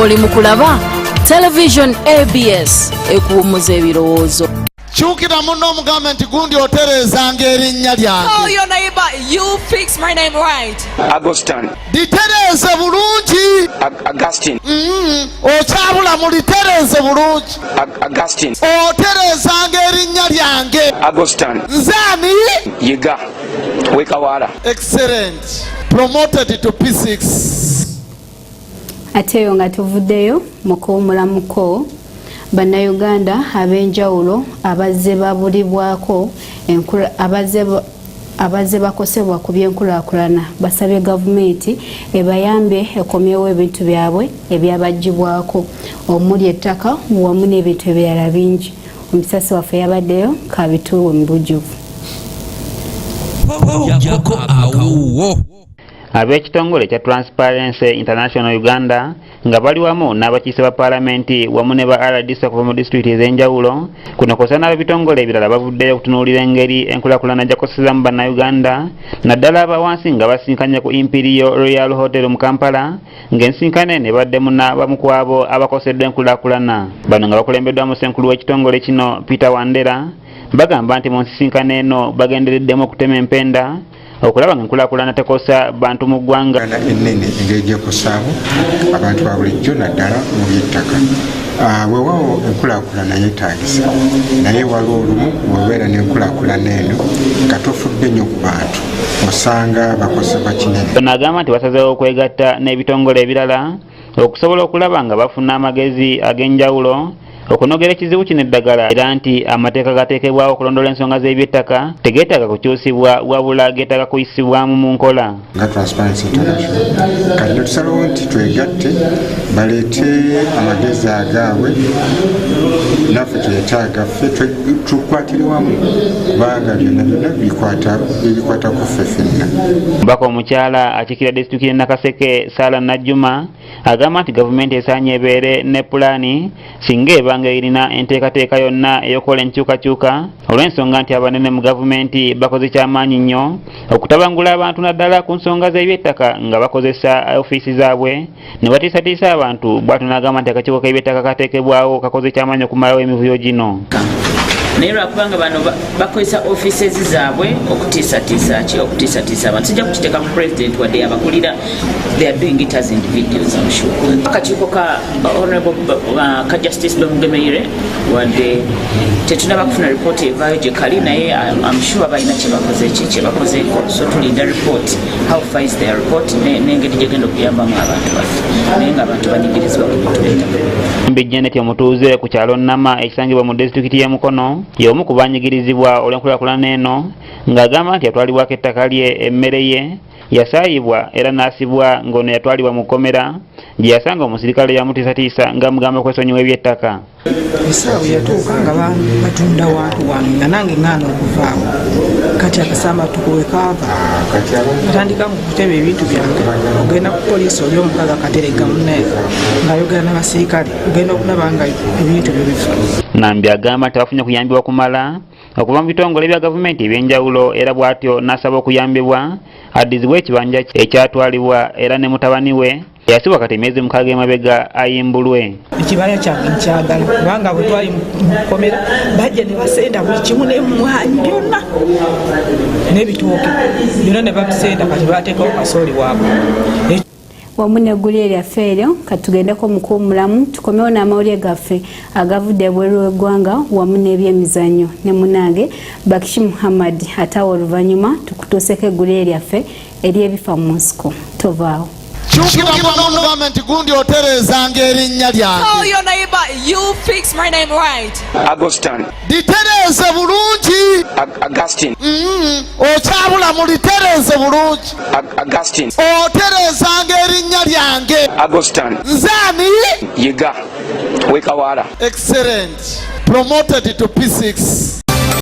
Oli mu kulaba Television ABS ekuwummuza ebirowoozo. Kyukira munno omugambe nti gundi otereezanga erinnya Tell lyange. your neighbor, you fix my name right. Agostan. Litereeze bulungi. Augustine. Okyabula mu litereeze bulungi. Augustine. Otereezanga erinnya lyange. Agostan. Nze ani? Yiga Wekawala. Excellent, promoted to P6. Ate eyo nga tuvuddeyo mu kuwumulamuko, Bannayuganda ab'enjawulo abazze babulibwako abazze bakosebwa ku byenkulaakulana basabye gavumenti ebayambe ekomyewo ebintu byabwe ebyabagibwako, omuli ettaka wamu n'ebintu ebirala bingi. Omusasi waffe yabaddeyo, kabituuwe mu bujjuvu. Jako awuwo. Ab'ekitongole ekya Transparency International Uganda nga bali wamu n'abakiise ba paalamenti wamu ne ba RDC okuva mu disitulikiti ez'enjawulo kuno kw'ossa n'ab'ebitongole ebirala bavuddeyo okutunuulira engeri enkulaakulana gyakosezamu Bannayuganda, naddala abawansi, nga basinkanye ku Imperial Royal Hotel mu Kampala, ng'ensinkano eno ebaddemu n'abamu ku abo abakoseddwa enkulaakulana. Bano nga bakulembeddwamu ssenkulu w'ekitongole kino Peter Wandera, bagamba nti mu nsisinkano eno bagendereddemu okutema empenda okulaba nga enkulaakulana tekosa bantu mu ggwanga. Uganda ennene engeri gyekosaamu abantu ba bulijjo, naddala mu by'ettaka. Weewaawo enkulaakulana yeetaagisa, naye waliwo olumu webeera n'enkulaakulana eno nga tofudde nnyo ku bantu, osanga bakosebwa kinene. Ono agamba nti basazeewo okwegatta n'ebitongole ebirala okusobola okulaba nga bafuna amagezi ag'enjawulo okunogera ekizibu kino eddagala, era nti amateeka gateekebwawo okulondoola ensonga z'ebyettaka tegeetaaga kukyusibwa, wabula geetaaga kuyisibwamu mu nkola. Nga Transparency International kati netusalawo nti twegatte, baleete amagezi agaabwe, naffe tuleete agaffe, tukwatire wamu, kubanga byonna byonna bikwata ku ffe ffenna. Omubaka omukyala akiikirira disitulikiti y'e Nakaseke, Saala Najjuma, agamba nti gavumenti esaanye ebeere ne pulaani singa eba nga erina enteekateeka yonna ey'okukola enkyukakyuka, olw'ensonga nti abanene mu gavumenti bakoze kyamaanyi nnyo okutabangula abantu, naddala ku nsonga z'ebyettaka, nga bakozesa ofiisi zaabwe ne batiisatiisa abantu. Bw'atyo n'agamba nti akakiiko k'ebyettaka kateekebwawo kakoze kyamaanyi okumalawo emivuyo gino. Naye lwakubanga bano bakozesa offices zaabwe okutiisatiisa ki, okutiisatiisa abantu. Sijja kukiteeka ku president wadde abakulira. They are doing it as individuals, I'm sure. Akakiiko ka honorable ka Justice Bamugemeire, wadde tetunaba kufuna report evaayo gye kali, naye I'm sure balina kyebakoze ki kyebakozeeko. So tulinda report, how far is their report, n'engeri gyegenda okuyambamu abantu baffe, naye nga abantu banyigirizibwa ku bintu by'ettaka. Mbi Janet, omutuuze ku kyalo Nama ekisangibwa mu disitulikiti y'e Mukono, y'omu ku banyigirizibwa olw'enkulaakulana eno, ng'agamba nti yatwalibwako ettaka lye, emmere ye yasaayibwa era n'asibwa, ng'ono yatwalibwa mu kkomera gye yasanga omusirikale yamutiisatiisa ng'amugamba okwesonyiwa eby'ettaka. Essaawa bwe yatuuka nga batunda wantu wange, nga nange ŋŋaana okuvaawo. Kati akasambattuko we kaava, atandika mu kutema ebintu byange. Ogenda ku poliisi, oli omukazi akaterega munnaye ng'ayogera n'abasirikale, ogenda okulaba nga ebintu byo bifa. Nambi agamba nti abafunye kuyambibwa kumala okuva mu bitongole bya gavumenti ebyenjawulo, era bw'atyo n'asaba okuyambibwa addizibwe ekibanja kye ekyatwalibwa, era ne mutabani we eyasibwa kati emyezi 6 emabega ayimbulwe. Ekibanja kyange nkyagala, kubanga bwe twali mu kkomera bajja ne basenda buli kimu, n'emmwanyi byonna n'ebitooke byonna ne babisenda. Kati bateekawo kasooli waabwe. Wamu n'eggulire lyaffe eryo, katugendeko mu kuwummulamu, tukomewo n'amawulire gaffe agavudde ebweru w'eggwanga wamu n'ebyemizannyo ne munange Bakishi Muhammad. Ate awo oluvannyuma tukutuuseko eggulire lyaffe ery'ebifa mu nsiko. Tovaawo. Kyukira munno omugambe nti gundi otereezanga erinnya lyange. Tell your neighbor, you fix my name right. Agostan. Litereeze bulungi. Augustine. Okyabula mu litereeze bulungi. Augustine. Otereezanga erinnya lyange. Agostan. Nze ani? Yiga Wekawala. Excellent, promoted to P6.